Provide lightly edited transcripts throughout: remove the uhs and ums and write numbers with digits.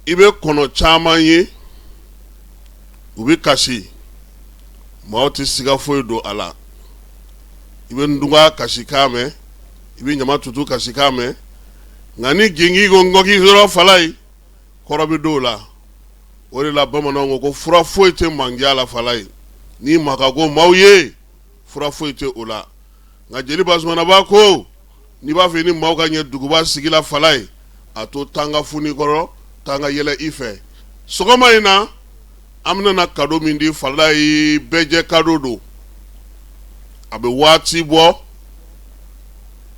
I bɛ kɔnɔ caman ye, u bɛ kasi, maaw tɛ siga foyi don a la. I bɛ ntugan kasikan mɛn, i bɛ ɲama tutu kasikan mɛn, nka ni gingin ko ngɔki dɔrɔn, falayi, kɔrɔ bɛ don o la. O de la bamananw ko ko fura foyi tɛ mandiya la. Falayi, ni ma ka ko maaw ye, fura foyi tɛ o la. Nka jeli Basumanaba ko n'i b'a fɛ ni maaw ka ɲɛ duguba sigi la, falayi, a to tan ka funi kɔrɔ, tan ka yɛlɛ i fɛ. Sɔgɔma in na, an bɛna kado min di, falayi, bɛɛjɛ kado don. A bɛ waati bɔ,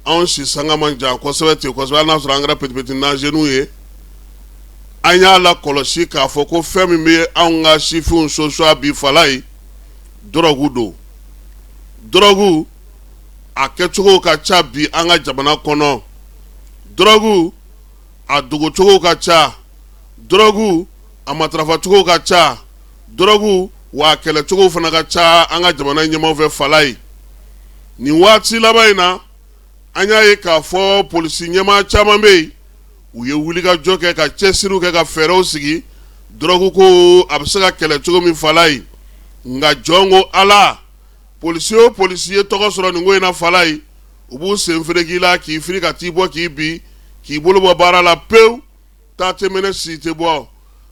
anw si sanga man jan kosɛbɛ ten kosɛbɛ, hali n'a sɔrɔ an kɛra petit petit nageniw ye. An y'a lakɔlɔsi k'a fɔ ko fɛn min bɛ anw ka sifinw sosuwa bi, falayi, dɔrɔgu don. Dɔrɔgu a kɛcogo ka ca bi an ka jamana kɔnɔ. Dɔrɔgu a dogocogo ka ca. Dɔrɔgu a matarafacogo ka ca. Dɔrɔgu wa a kɛlɛcogo fana ka ca an ka jamana ɲɛmaaw fɛ. Falayi, nin waati laban in na, an y'a ye k'a fɔ polisi ɲɛmaa caman bɛ yen, u ye wulikajɔ kɛ, ka cɛsiriw kɛ, ka fɛɛrɛw sigi dɔrɔgu ko a bɛ se ka kɛlɛ cogo min. Falayi, nka jɔn ko Ala, polisi o polisi ye tɔgɔ sɔrɔ nin ko in na, falayi, u b'u sen fereke i la, k'i firi ka t'i bɔ, k'i bin, k'i bolo bɔ baara la pewu. Taa tɛ mɛnɛ, si tɛ bɔ.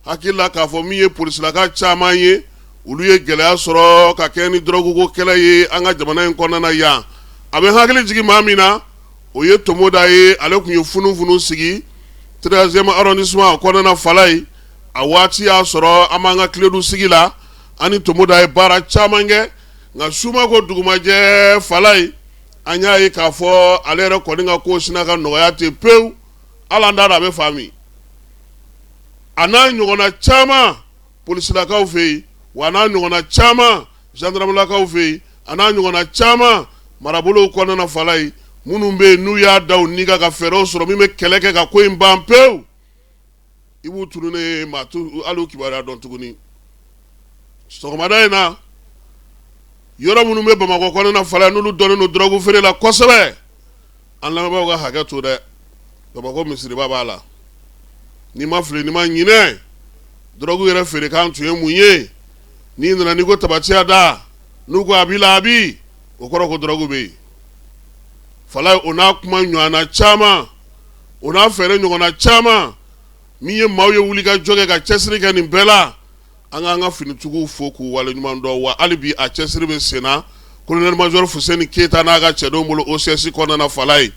Hakili la k'a fɔ min ye polisilaka caman ye, olu ye gɛlɛya sɔrɔ ka kɛ ni dɔrɔguko kɛlɛ ye an ka jamana in kɔnɔna na yan. A bɛ hakili jigin maa min na, o ye Tomoda ye. Ale tun ye funufunu sigi 13e arrondissement kɔnɔna. Falayi, a waati y'a sɔrɔ an b'an ka Kiledu sigi la. An ni Tomoda ye baara caman kɛ, nka su ma ko dugu ma jɛ, falayi, an y'a ye k'a fɔ ale yɛrɛ kɔni ka ko sina ka nɔgɔya ten pewu. Ala, an t'a dɔn a bɛ fa min. A n'a ɲɔgɔnna caman polisilakaw fɛ yen, wa a n'a ɲɔgɔnna caman zandaramulakaw fɛ yen, a n'a ɲɔgɔnna caman marabolow kɔnɔna, falayi, minnu bɛ yen n'u y'a da u ni kan ka fɛɛrɛw sɔrɔ min bɛ kɛlɛ kɛ ka ko in ban pewu, i b'u tununnen ye, maa t'u hali u kibaruya dɔn tuguni. Sɔgɔmada in na, yɔrɔ minnu bɛ Bamakɔ kɔnɔna, falayi, n'olu dɔnnen don dɔrɔgu feere la kosɛbɛ, an lamɛnbaaw ka hakɛ to dɛ, Bamakɔ misiriba b'a la. N'i ma fili, n'i ma ɲinɛ, dɔrɔgu yɛrɛ feerekan tun ye mun ye? N'i nana, n'i ko tabatiya da, n'u ko a b'i la, a bi, o kɔrɔ ko dɔrɔgu bɛ yen. Falayi, o n'a kuma ɲɔgɔnna caman, o n'a fɛɛrɛ ɲɔgɔnna caman, min ye maaw ye wuli ka jɔ kɛ, ka cɛsiri kɛ nin bɛɛ la, an k'an ka finitigiw fo k'u waleɲuman dɔn. Wa hali bi a cɛsiri bɛ sen na colonel major Fuseni Keyita n'a ka cɛdenw bolo OCS kɔnɔna. Falayi,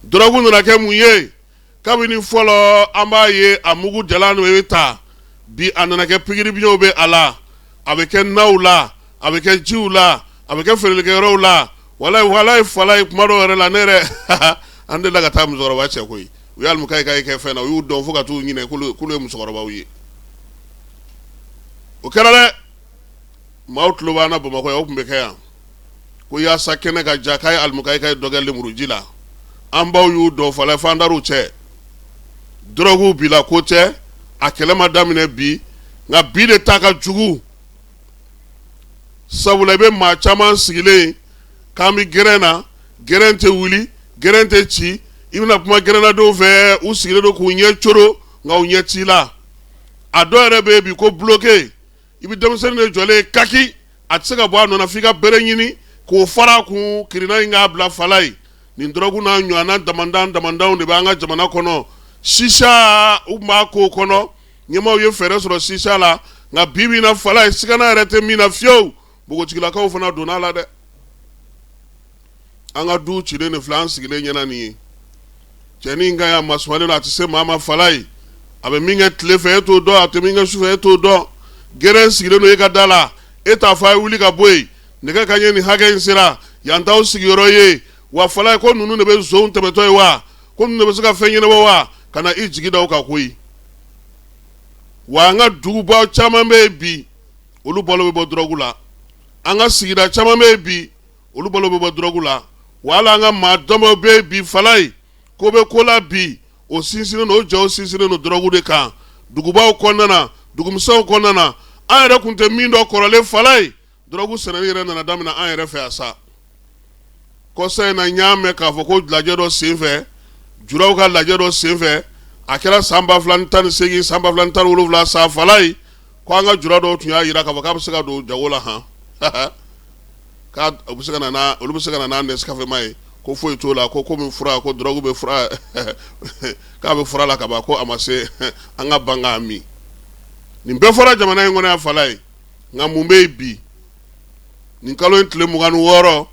dɔrɔgu nana kɛ mun ye? Kabini fɔlɔ an b'a ye a mugu jalan bɛ ta, bi a nana kɛ pikiri biɲɛw bɛ a la, a bɛ kɛ naw la, a bɛ kɛ jiw la, a bɛ kɛ feerelikɛyɔrɔw la. Walayi, walayi, falayi, kuma dɔw yɛrɛ la, ne yɛrɛ, an delila ka taa musokɔrɔba cɛ koyi, u ye alimukayi kɛ fɛn na, u y'u dɔn fo ka t'u ɲinɛ k'olu ye musokɔrɔbaw ye. O kɛra dɛ, maaw tulo b'an na Bamakɔ yan, o tun bɛ kɛ yan ko yaasa kɛnɛ ka ja, k'a ye alimukayi dɔ kɛ lemuruji la. An baw y'u dɔn, falayi, f'an dar'u cɛ. Dɔrɔgu bila ko tɛ, a kɛlɛ ma daminɛ bi, nka bi de ta ka jugu, sabula i bɛ maa caman sigilen k'an bɛ gɛrɛn na, gɛrɛn tɛ wuli, gɛrɛn tɛ ci. I bɛna kuma gɛrɛnnadenw fɛ, u sigilen don k'u ɲɛ coro, nka u ɲɛ t'i la. A dɔw yɛrɛ bɛ yen bi ko bloqué. I bɛ denmisɛnnin de jɔlen kaki, a tɛ se ka bɔ a nɔ na f'i ka bere ɲini k'o fara a kun kirina in k'a bila. Falayi, nin dɔrɔgu n'a ɲɔgɔnna damandan damandanw de bɛ an ka jamana kɔnɔ. Sisa, u tun b'a ko kɔnɔ, ɲɛmaaw ye fɛɛrɛ sɔrɔ sisa la, nka bi bi in na, falayi, sigana yɛrɛ tɛ min na fiyewu, npogotigilakaw fana donna a la dɛ. An ka du cilen de filɛ an sigilen ɲɛna nin ye. Cɛnin ka ɲi, a masumalen don, a tɛ se maa ma. Falayi, a bɛ min kɛ tile fɛ, e t'o dɔn, a tɛ min kɛ sufɛ, e t'o dɔn. Gɛrɛn sigilen don e ka da la, e t'a fɔ a ye wuli ka bɔ yen, nɛgɛ kanɲɛ nin hakɛ in sera yan, t'aw sigiyɔrɔ ye wa? Falayi, ko ninnu de bɛ nson tɛmɛtɔ ye wa? Ko ninnu de bɛ se ka fɛn ɲɛnabɔ wa? Ka na i jigi da u kan koyi. Wa an ka duguba caman bɛ yen bi, olu balo bɛ bɔ dɔrɔgu la. An ka sigida caman bɛ yen bi, olu balo bɛ bɔ dɔrɔgu la. Wa hali an ka maa damaw bɛ yen bi, falayi, ko bɛ ko la bi, o sinsinnen don, o jaw sinsinnen don dɔrɔgu de kan dugubaw kɔnɔna na, dugumisɛnw kɔnɔna na. An yɛrɛ tun tɛ min dɔn kɔrɔlen, falayi, dɔrɔgu sɛnɛni yɛrɛ nana daminɛ an yɛrɛ fɛ yan sa. Kɔsa in na, n y'a mɛn k'a fɔ ko lajɛ dɔ senfɛ, juraw ka lajɛ dɔ senfɛ, A kɛra san 2018, san 2017 san, Falaye, ko an ka jula dɔw tun y'a jira k'a fɔ k'a bɛ se ka don jago la han, k'a bɛ se ka na, olu bɛ se ka na n'a Nescafé ye, ko foyi t'o la, ko komi fura, ko drogue bɛ fura, k'a bɛ fura la ka ban, ko a ma se an ka ban k'a min. Nin bɛɛ fɔra jamana in kɔnɔ yan, Falaye. Nka mun bɛ yen bi? Nin kalo in tile 26,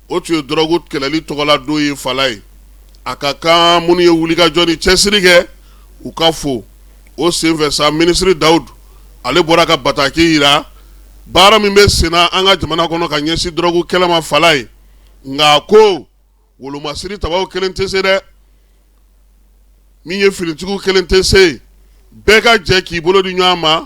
o tun ye dɔrɔgu kɛlɛli tɔgɔla don ye, Falaye. A ka kan minnu ye wulikajɔ ni cɛsiri kɛ, u ka fo. O senfɛ sa, minisiri Dawudu, ale bɔra ka bataki jira baara min bɛ senna an ka jamana kɔnɔ ka ɲɛsin dɔrɔgu kɛlɛ ma, Falaye. Nka ko wolomasiri tabaw kelen tɛ se dɛ, min ye finitigiw kelen tɛ se, bɛɛ ka jɛ k'i bolo di ɲɔgɔn ma.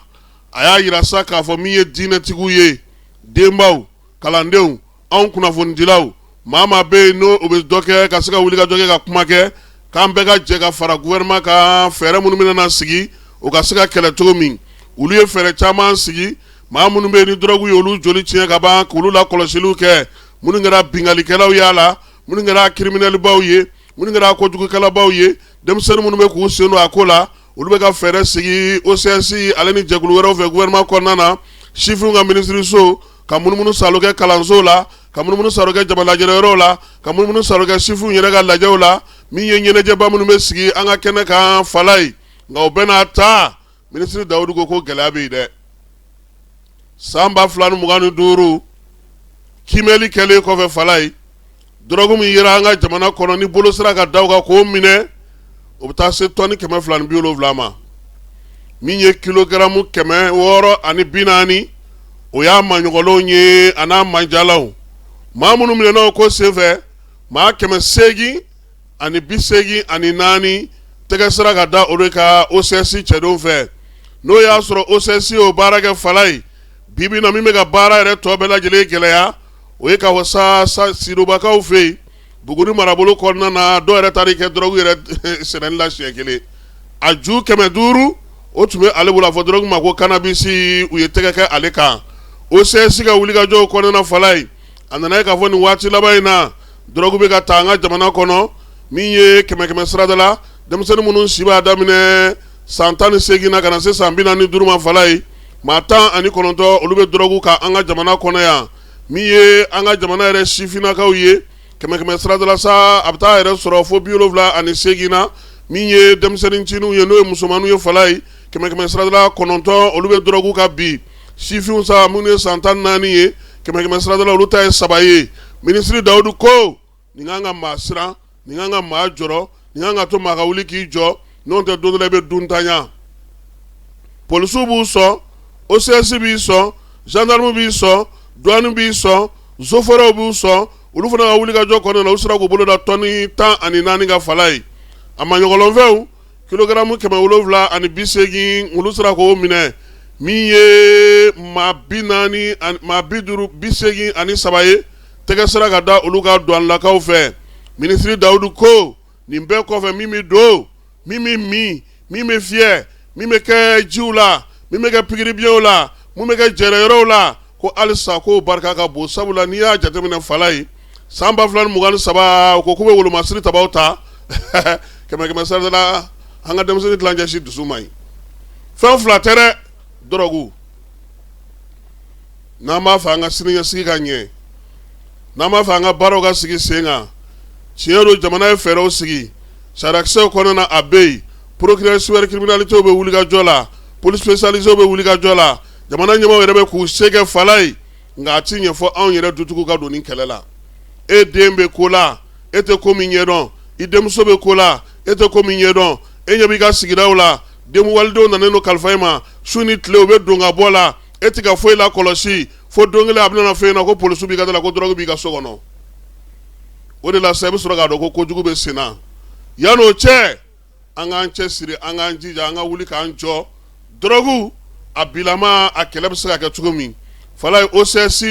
A y'a jira sa k'a fɔ min ye diinɛtigiw ye, denbaw, kalandenw, anw kunnafonidilaw, maa maa bɛ yen n'o o bɛ dɔ kɛ ka se ka wuli ka jɔ kɛ ka kuma kɛ, k'an bɛɛ ka jɛ ka fara gouvernement kan, fɛɛrɛ minnu bɛna na sigi, o ka se ka kɛlɛ cogo min. Olu ye fɛɛrɛ caman sigi. Maa minnu bɛ yen ni dɔrɔgu ye olu joli tiɲɛ ka ban, k'olu lakɔlɔsiliw kɛ, minnu kɛra binkannikɛlaw y'a la, minnu kɛra criminel baw ye, minnu kɛra kojugukɛlabaw ye, denmisɛnnin minnu bɛ k'u sen don a ko la, olu bɛ ka fɛɛrɛ sigi OCS ale ni jɛkulu wɛrɛw fɛ gouvernement kɔnɔna na, sifinw ka minisiriso, ka munumunu salo kɛ kalanso la, ka munumunu salo kɛ jama lajɛrɛ yɔrɔw la, ka munumunu salo kɛ sifinw yɛrɛ ka lajɛw la, min ye ɲɛnajɛba minnu bɛ sigi an ka kɛnɛ kan, Falaye. Nka o bɛɛ n'a ta, minisiri Dawudu ko ko gɛlɛya bɛ yen dɛ. San 2025 kiimɛli kɛlen kɔfɛ, Falaye, dɔrɔgu min yera an ka jamana kɔnɔ ni bolo sera ka da o kan k'o minɛ, o bɛ taa se tɔni 270 ma, min ye kilogaramu 640. O y'a maɲɔgɔnlenw ye a n'a manjalaw. Maa minnu minɛna o ko senfɛ, maa 884, tɛgɛ sera ka da o de kan OCS cɛdenw fɛ. N'o y'a sɔrɔ OCS y'o baara kɛ, Falaye, bi bi na, min bɛ ka baara yɛrɛ tɔ bɛɛ lajɛlen gɛlɛya, o ye k'a fɔ sa Sidobakaw fɛ yen, Buguni marabolo kɔnɔna na, dɔw yɛrɛ taara kɛ dɔrɔgu yɛrɛ sɛnɛni la siɲɛ kelen, a ju 500, o tun bɛ ale bolo, a fɔ dɔrɔgu ma ko cannabis, u ye tɛgɛ kɛ ale kan OCS ka wulikajɔw kɔnɔna. Falaye, a nana ye k'a fɔ nin waati laban in na, dɔrɔgu bɛ ka ta an ka jamana kɔnɔ, min ye kɛmɛ kɛmɛ sarada la, denmisɛnnin minnu si b'a daminɛ san 18 na ka na se san 45 ma, Falaye, maa 19, olu bɛ dɔrɔgu kan an ka jamana kɔnɔ yan. Min ye an ka jamana yɛrɛ sifinnakaw ye, kɛmɛ kɛmɛ sarada la sa, a bɛ taa yɛrɛ sɔrɔ fo 78 na. Min ye denmisɛnnincininw ye, n'o ye musomanninw ye, Falaye, kɛmɛ kɛmɛ sarada la 9, olu bɛ dɔrɔgu kan bi. Sifinw sa, minnu ye san 14 ye, kɛmɛ kɛmɛ sarada la, olu ta ye 3 ye. Minisiri Dawudu ko nin kan ka maa siran, nin kan ka maa jɔrɔ, nin kan ka to maa ka wuli k'i jɔ, n'o tɛ don dɔ la i bɛ duntanya. Polisiw b'u sɔn, OCS b'i sɔn, gendarme b'i sɔn, douane b'i sɔn, eaux et forêts b'u sɔn. Olu fana ka wulikajɔ kɔnɔna na, u sera k'u bolo da tɔni 14 kan, Falaye. A maɲɔgɔnlɔnfɛnw, kilogaramu 780, olu sera k'o minɛ. Min ye maa 40, maa 50, 83 ye, tɛgɛ sera ka da olu kan douanelakaw fɛ. Minisiri Dawudu ko nin bɛɛ kɔfɛ, min bɛ don, min bɛ min, min bɛ fiyɛ, min bɛ kɛ jiw la, min bɛ kɛ pikiribiɲɛw la, min bɛ kɛ jɛrɛyɔrɔw la, ko halisa k'o barika ka bon, sabula n'i y'a jateminɛ, Falaye, san 2023, u ko k'u bɛ wolomasiri tabaw ta, kɛmɛ kɛmɛ sarada la, an ka denmisɛnnin tilancɛ si dusu man ɲi. Fɛn fila tɛ dɛ, dɔrɔgu. N'an b'a fɛ an ka siniɲɛsigi ka ɲɛ, n'an b'a fɛ an ka baaraw ka sigi sen kan, tiɲɛ don, jamana ye fɛɛrɛw sigi sariyakisɛw kɔnɔna na, a bɛ yen, procureur cybercriminalité bɛ wulikajɔ la, police spécialisée bɛ wulikajɔ la, jamana ɲɛmaaw yɛrɛ bɛ k'u se kɛ, Falaye. Nka a ti ɲɛ fɔ anw yɛrɛ dutigiw ka don nin kɛlɛ la. E den bɛ ko la, e tɛ ko min ɲɛdɔn. I denmuso bɛ ko la, e tɛ ko min ɲɛdɔn. E ɲɛ b'i ka sigidaw la, den walidenw nanen don kalifa e ma, su ni tile u bɛ don ka bɔ la, e tɛ ka foyi la kɔlɔsi, fo don kelen a bɛna fɔ e ɲɛna ko polisiw b'i ka da la, ko dɔrɔgu b'i ka so kɔnɔ. O de la sa, i bɛ sɔrɔ k'a dɔn ko kojugu bɛ sen na. Yann'o cɛ, an k'an cɛ siri, an k'an jija, an ka wuli k'an jɔ. Dɔrɔgu a bilama, a kɛlɛ bɛ se ka kɛ cogo min, Falaye, OCS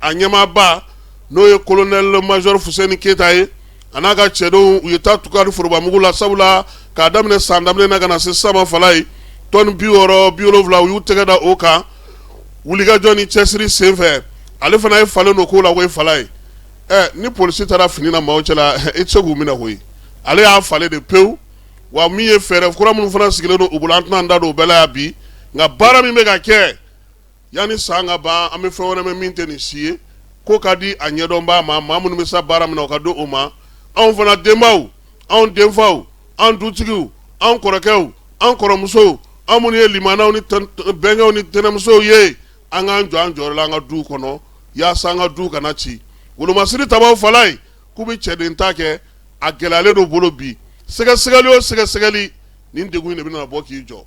a ɲɛmaaba, n'o ye colonel major Fuseni Keyita ye, a n'a ka cɛdenw, u ye taa tukari forobamugu la, sabula k'a daminɛ san daminɛ na ka na se sisan ma, Falaye, tɔni 60, 70, u y'u tɛgɛ da o kan wulikajɔ ni cɛsiri senfɛ. Ale fana ye falen don ko la koyi, Falaye. Ɛ, ni polisi taara fini na maaw cɛla, i tɛ se k'u minɛ koyi. Ale y'a falen de pewu. Wa min ye fɛɛrɛ kura minnu fana sigilen don u bolo, an tɛna an da don o bɛɛ la yan bi. Nka baara min bɛ ka kɛ, yanni san ka ban, an bɛ fɛn wɛrɛ mɛn min tɛ nin si ye. Ko ka di a ɲɛdɔnbaa ma, maa minnu bɛ sa baara min na, o ka di o ma. Anw fana denbaw, anw denfaw, an dutigiw, an kɔrɔkɛw, an kɔrɔmusow, an minnu ye limanaw ni bɛnkɛw ni tɛnɛmusow ye, an k'an jɔ an jɔyɔrɔ la an ka duw kɔnɔ, yaasa an ka duw kana ci. Wolomasiri tabaw fala ye k'u bɛ cɛden ta kɛ, a gɛlɛyalen don bolo bi. Sɛgɛsɛgɛli o sɛgɛsɛgɛli, nin degun in de bɛna bɔ k'i jɔ.